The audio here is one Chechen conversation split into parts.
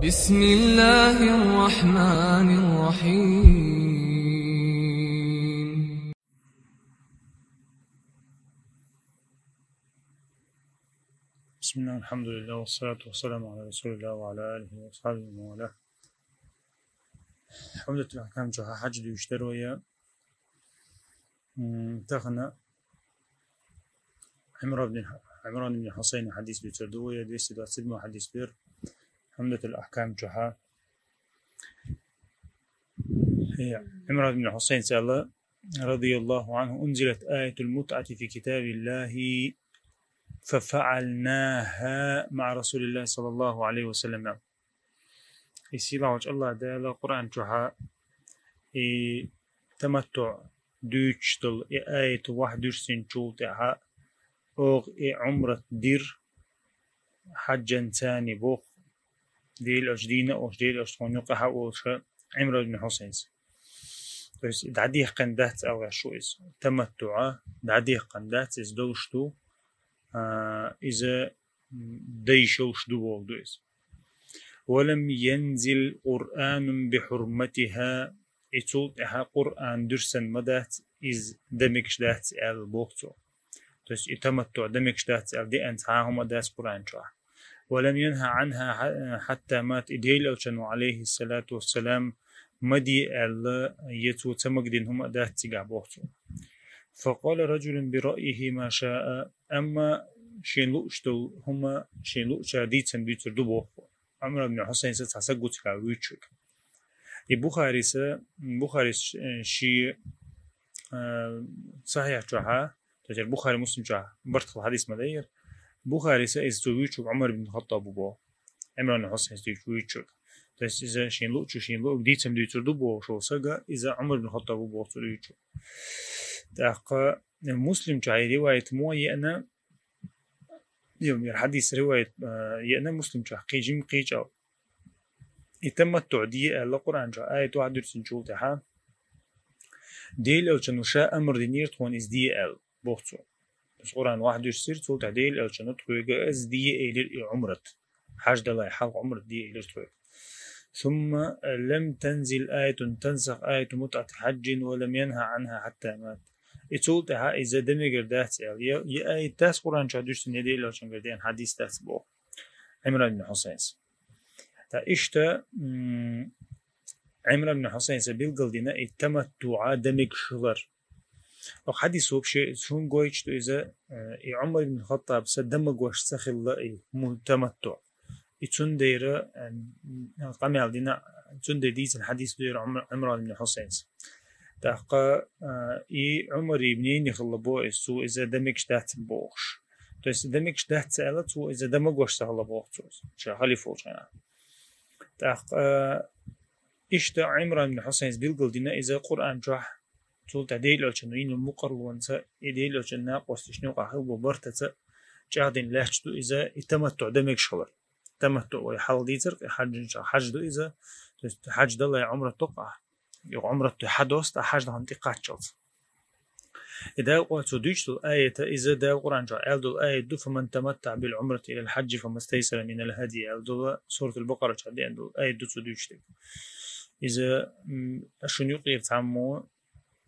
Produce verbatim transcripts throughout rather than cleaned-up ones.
بسم الله الرحمن الرحيم. بسم الله، الحمد لله، والصلاة والسلام على رسول الله وعلى آله وأصحابه ومن والاه. عمدة الأحكام чу хьадис дуьйцуш дар вай. М, тахан Ӏимран ибн, Ӏимран ибн Хьусайн хьадис дуьйцур ду вай, двести двадцать седьмой хьадис дар. Умдатул Ахкам чу. Э, Ӏимран ибн Хьусайн цо аьлла, رضي الله عنه: أنزلت آية المتعة في كتاب الله ففعلناها مع رسول الله صلى الله عليه وسلم. И сийлахьчу АллахӀ Дала Къуръан чу и таматтуӀ дуьйцуш долу и аят вахьа дуьссинчул тӀаьхьа оха и Ӏумрат дира хьаджанца, боху Делан Элча дийна а волуш, Делан Элча тхуна юкъахь а волуш Ӏимран ибн Хьусайнс. То есть дӀадехкина дац аьлла ваьш ву иза. ТаматтуӀ дӀадехкина дац, иза долуш ду, а, иза, м, дайш йолуш ду боху ду иза. ولم ينزل قرآن بحرمتها. И цул тӀаьхьа Къуръан дуьрсан ма дац, иза дан мегаш дац аьлла боху цо. То есть и таматтуӀ дан мегаш дац аьлла деана цхьа а хӀума дац Къуръан чохь. ولم ينه عنها ح-، حتى مات, и Делан Элчано, عليه الصلاة والسلام, ма де аьлла, я цо ца магадина хӀума а дац цигахь боху цо. فقال رجل برأيه ما شاء. Амма шен луъуш долу хӀума шен луъучара дийцам дуьйцур ду боху. Ӏимран ибн Хьусайнса цхьа саг ву цигахь вуьйцуш верг. И Бухарис, Бухарис, э, шен, э, Сахьихь чохь, то есть Бухари, Муслим чохь барт хилла хьадис ма дай хӀара. Бухарис иза цо вуьйцуш верг Ӏумар ибн Хаттаб ву боху. Ӏимран ибн Хьусайнс дуьйцуш вуьйцуш верг. То есть иза шен луъучу, шен луъург дийцам дуьйцур ду бохуш волу саг, иза Ӏумар ибн Хаттаб ву боху цо дуьйцуш верг. ТӀаккха Муслим чохь и риваят муха еана, Йо, мера хьадис риваят, а, еана Муслим чохь кхин жимма кхечӀал. И таматтуӀ де аьлла Къуръан чохь аят вахьа дуьрсинчул тӀаьхьа Делан Элчано ша амр динера тхуна иза де аьлла, боху цо. Иза Къуръан вахьа дуьрсира, цул тӀаьхьа Делан Элчано тхоьга иза де элира и Ӏумрат. Хьаж далале хьалха Ӏумрат де элира тхоьга. ثم لم تنزل آية تنسخ آية متعة حج ولم ينه عنها حتى مات. И цул тӀаьхьа иза дан мегар дац аьлла, я, я аят дац Къуръан чохь дуьрсина, я Делан Элчангара деана хьадис дац боху Ӏимран ибн Хьусайнс. ТӀаккха иштта, м, Ӏимран ибн Хьусайнса билгалдина и таматтуӀ дан мегаш хилар. Оха хьадис вообще хӀунда гойтуш ду иза, э, и Ӏумар ибн Хаттабса дан магош ца хилла и му-, таматтуӀ. И цундела, э, къамел дина, цундела дийцина хьадис ду хӀара Ӏумар-, Ӏимран ибн Хьусайнс. ТӀаккха, э, и Ӏумаран мнение хилла боху иза, цо иза дан мегаш дац бохуш. То есть дан мегаш дац ца аьлла, цо иза дан магош ца хилла боху цо иза, ша халифа волчу хенахь. ТӀаккха, э, иштта Ӏимран ибн Хьусайнс билгалдина иза Къуръан чохь, цул тӀаьхьа Делан Элчано йина мукъарлонца, и Делан Элчан накъосташна юкъахь хилла бу бартаца чӀагӀдина лаьтташ ду иза и таматтуӀ дан мегаш хилар. ТаматтуӀ вай хьалха дийцира, и хьаджан чохь хьаж ду иза, то есть хьаж далале Ӏумрат до-кх ахь. Юха Ӏумрат до хьадоста, хьаж дан тӀекхаччалц. И Дала Къуръан чу дуьйцуш долу аят, иза Дала Къуръан чохь аьлла долу аят ду: فمن تمتع بالعمرة إلى الحج فما استيسر من الهدي, аьлла долу, Суратул Бакъара чохь деана долу аят ду цо дуьйцуш дерг. Иза, м, шуна юкъера цхьаммо,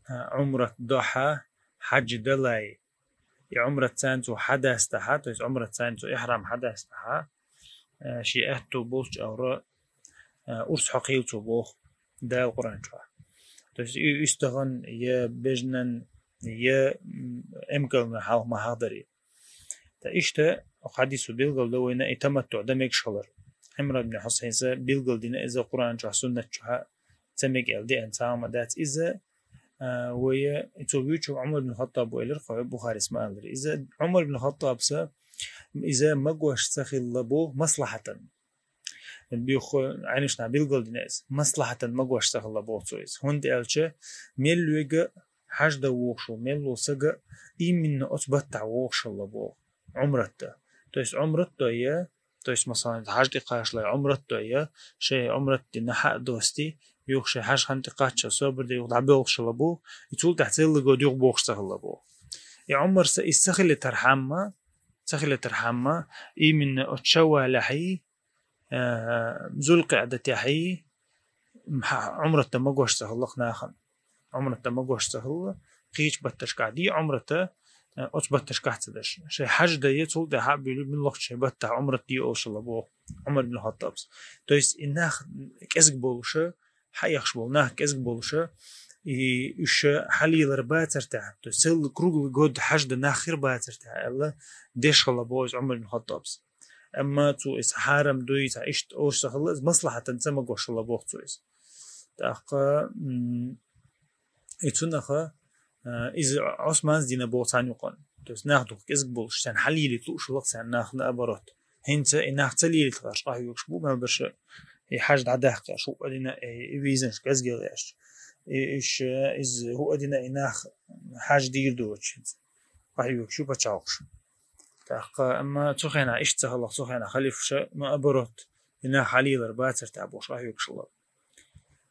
а, Ӏумрат дохьа хьаж далале, и Ӏумратца цо хьадастахьа, то есть Ӏумратца цо ихьрам хьадастахьа, э, шен аьтту болчу агӀора, э, урс хьокхийла цо боху Дала Къуръан чохь. То есть и уьстагӀан, я бежнан, я, м, эмкална хьалха ма хьахдаре. ТӀаккха иштта хьадисо билгалдо вайна и таматтуӀ дан мегаш хилар. Ӏимран ибн Хьусайнса билгалдина иза Къуръан чохь, суннат чохь ца мега аьлла деана цхьа хӀума дац. Иза, а, вай, цо вуьйцуш верг Ӏумар ибн Хаттаб ву элира, кху Бухарис ма аллара. Иза Ӏумар ибн Хаттабса иза магош ца хилла боху маслахьатан. Буьйху Ӏилманчаша билгалдина иза. Маслахьатан магош ца хилла боху цо иза. ХӀунда аьлча мел верг хьаж дан вогӀуш ву, мел волу саг именно оцу баттахь вогӀуш хилла боху Ӏумрат дан. То есть Ӏумрат до я, то есть, масалан, хьаж тӀекхаччале Ӏумрат до я, шайн Ӏумрат дина хьа а достий, юха шайн хьаж хан тӀекхаччалц собар де юха дӀабоьлхуш хилла бу, и цул тӀаьхьа цӀеллиго дуьхьа бохуш ца хилла бу. И Ӏумарса иза ца хилийтархьама, ца хилийтархьама, именно оцу Шаввалехь, э, Зуль-КъаӀда тӀехьий, м, хьа-, Ӏумрат дан магош ца хилла нахана. Ӏумрат дан магош ца хилла, кхечу батташкахь дий Ӏумрат, э, оцу батташкахь ца деш. Шайн хьаж дайа, цул тӀаьхьа а буьйлу, муьлххачу шайн баттахь Ӏумрат де олуш хилла боху Ӏумар бин Хаттабс. То есть и нах кӀезиг болуша, хьаэхаш болу нах кӀезиг болуша, и уьш хьалийлар бацар тӀехь, то есть целый круглый год хьаж дан нах хир бацар тӀехь аьлла, деш хилла боху иза Ӏумар бин Хаттабс. Амма цо иза хьарам дуй, цхьа иштта олуш ца хилла, иза маслахьатан ца магош хилла боху цо иза. ТӀаккха, м, и цунаха, а, иза Ӏусманс дина боху цхьана юкъана. То есть нах дукха кӀезиг болуш, царна хьалийлийта лууш хилла царна нах, наоборот. ХӀинца и нах ца лийлийтарш къахьоьгуш бу, мел берш и хьаж дӀадаккха еш, хӀуъа дина, и, и визанаш кӀезиг еш. И, иш, иза хӀуъа дина и нах хьаж дийр доцуш хӀинца къахьоьгуш ю пачхьалкхаш. ТӀаккха, амма цу хенахь иштта ца хилла, цу хенахь халифаша, наоборот, и нах хьалийлар бацар тӀехь бохуш къахьоьгуш хилла.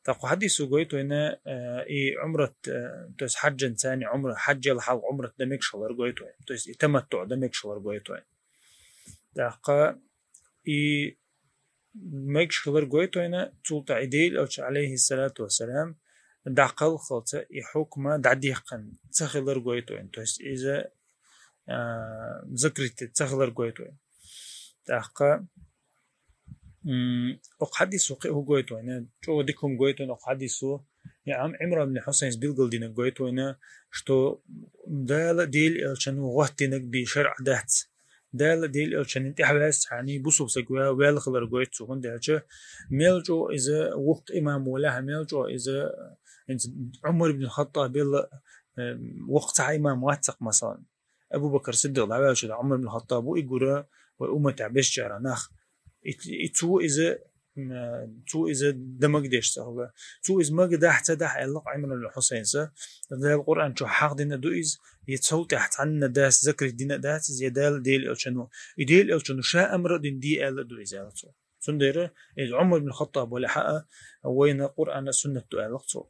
ТӀаккха хьадисо гойту вайна, э, и Ӏумрат, э, то есть хьаджан царна Ӏумра-, хьаджал хьалха Ӏумрат дан мегаш хилар гойту вайна. То есть и таматтуъ дан мегаш хилар гойту вайна. ТӀаккха и мегаш хилар гойту вайна, цул тӀаьхьа и Делан Элча, алейхиссалату вассалам, дӀакхалхалца и хьукма дӀадехкина ца хилар гойту вайна. То есть иза, а, закрытый ца хилар гойту вайна. ТӀаккха, м, окху хьадисо кхин хӀун гойту вайна, чӀогӀа дика хӀума гойту вайна окху хьадисо, и Ӏам-, Ӏимран бин Хьусайнс билгалдинарг гойту вайна, что Дала Делан Элчано гӀоттинарг бен шарӀ дац. Дала Делан Элчанна тӀаьхьаваьллачхьана бусалба саг ва-, ваьлла хилар гойту цо, хӀунда аьлча мел чӀогӀа иза воккха имам валахь, мел чӀогӀа иза, хӀинца Ӏумар ибн Хаттаб белла, э, воккха цхьа имам вац-кх, масалан. Абу Бакр Сиддикъ дӀаваьллачул тӀаьхьа Ӏумар ибн Хаттаб ву и гура вай умматехь бесчара нах. И, и цо иза, м, цо иза дан магадеш ца хилла. Цо иза магадахь ца дахь аьлла-кх Ӏимран бин Хьусайнса, Дала Къуръан чохь хьахдина ду иза, я цул тӀаьхьа цхьанна дас закрыт дина а дац иза, я Дала Делан Элчано. И Делан Элчано ша амр а дина де аьлла а ду иза, аьлла цо. Цундела иза Ӏумар бин Хаттаб валахь а, вайна Къуръан а суннат ду аьлла-кх цо.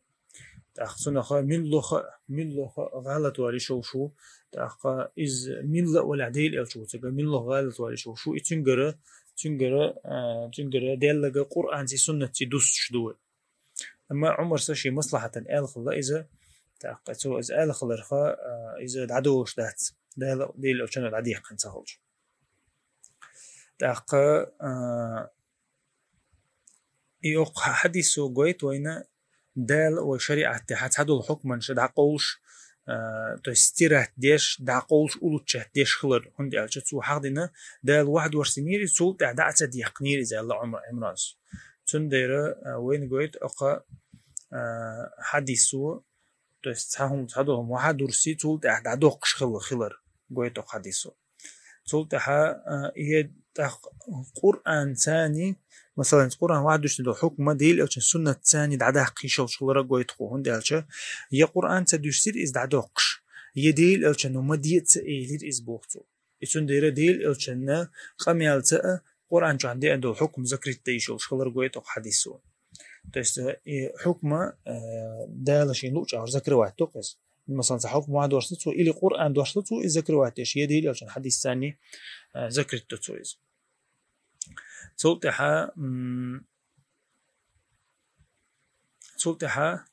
ТӀаккха цунах муьлхха, муьлхха гӀалат валийш йолуш ву, тӀаккха иза милла а валахь Делан Элча ву цига, муьлхха гӀалат валийш йолуш ву, и цуьнгара, цуьнгара, а, цуьнгара Деллага Къуръанций, суннатций дуссуш ду вай. Амма Ӏумарса шен маслахьатан аьлла хилла иза, тӀаккха цо иза аьлла хиларха, а, иза дӀадолуш дац, Дала, Делан Элчано дӀадехкина ца хилча. ТӀаккха, а, и окху хьадисо гойту вайна, Дала вай шариӀат тӀехь цхьадолу хьукманаш дӀакъовлуш, а, то есть стирать деш, дӀакъовлуш, улучшать деш хилар, хӀунда аьлча цо хьахдина, Дала вахьдорсийнера иза, цул тӀаьхьа дӀа а ца дехкинера иза, аьлла Ӏумар, Ӏимранс. Цундела, а, вайна гойту окху, а, хьадисо, то есть цхьа хӀума, цхьадолу хӀума вахьдурсий, цул тӀаьхьа дӀадоккхуш хилла хилар гойту окху хьадисо. Цул тӀаьхьа, а, и тӀаккха Къуръанцаний, масалан, Къуръан вахьдуьйцуш долу хьукма Делан Элчан суннатцаний дӀадаккха йиш йолуш хилар а гойту кху, хӀунда аьлча я Къуръан ца дуьсира иза дӀадоккхуш, я Делан Элчано ма де ца элира иза боху цо. И цундела Делан Элчанна къамелца а Къуръан чохь деана долу хьукма закрыт дан йиш йолуш хилар гойту окху хьадисо. То есть, э, и хьукма, э, Дала шен луъучу агӀор закрывать до-кх иза. Масалан, цхьа хьукма вахьдорсу цо, или Къуръан дорсу цо, и закрывать деш, я Делан Элчан хьадисцаний, э, закрыт до цо иза. Цул тӀаьхьа, м, цул тӀаьхьа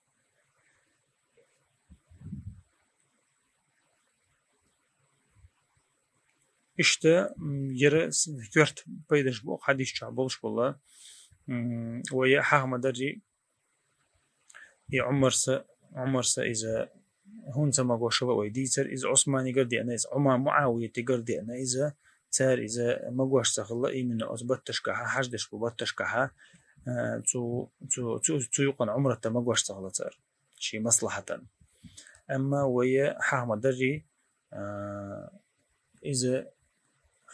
иштта, м, яра с-, коьрта пайдаш бу хьадис чохь болуш болла. М, вай хьаха ма-дарри, и Ӏумарса, Ӏумарса иза хӀунда ца магош хилла вай дийцар, иза Ӏусманигара деана, иза Ӏума-, МуӀавиятигара деана, иза цара иза магош ца хилла, именно оцу батташкахьа, хьаж деш бу батташкахьа, а, цу, цу, цу, цу юкъана Ӏумрат дан магош ца хилла цара, шен маслахьатан. Амма вай хьаха ма-дарри, а, иза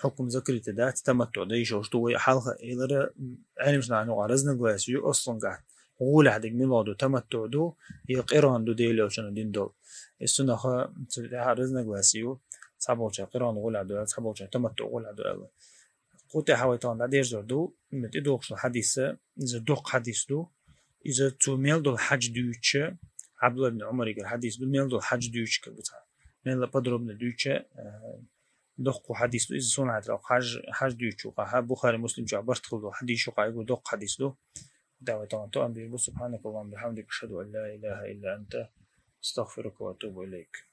хьукум закрыта дац, таматтуъ дан йиш йолуш ду вай хьалха элира, Ӏелимаш нахана юкъахь разногласи ю, аслангахь гӀолехь дерг муьлха ду, таматтуъ ду, я къиран ду Делан Элчано дина долу. Иза цунах цу тӀехь разногласи ю, цхьаболчара къиран гӀолехь ду аьлла, цхьаболчара таматтуъ гӀолехь ду аьлла. Кху тӀехь вай тахана дӀадерзор ду, имма тӀедогӀучу хьадиса, иза доккха хьадис ду. Иза цо мел долу хьаж дуьйцуша, Абдулла ибн Умаригара хьадис ду, мел долу хьаж дуьйцуш, как бы, цхьа мелла подробно дуьйцуша, э, Доккха хьадис ду иза, суннатра хьаж, хьаж дуьйчу, къаьхьа Бухари, Муслим чу бартхал ду, хьадис шу къайгу доккха хьадис ду. Давай тагӀан то амбир бу. سبحانك اللهم وبحمدك، أشهد أن لا إله إلا أنت، أستغفرك وأتوب إليك.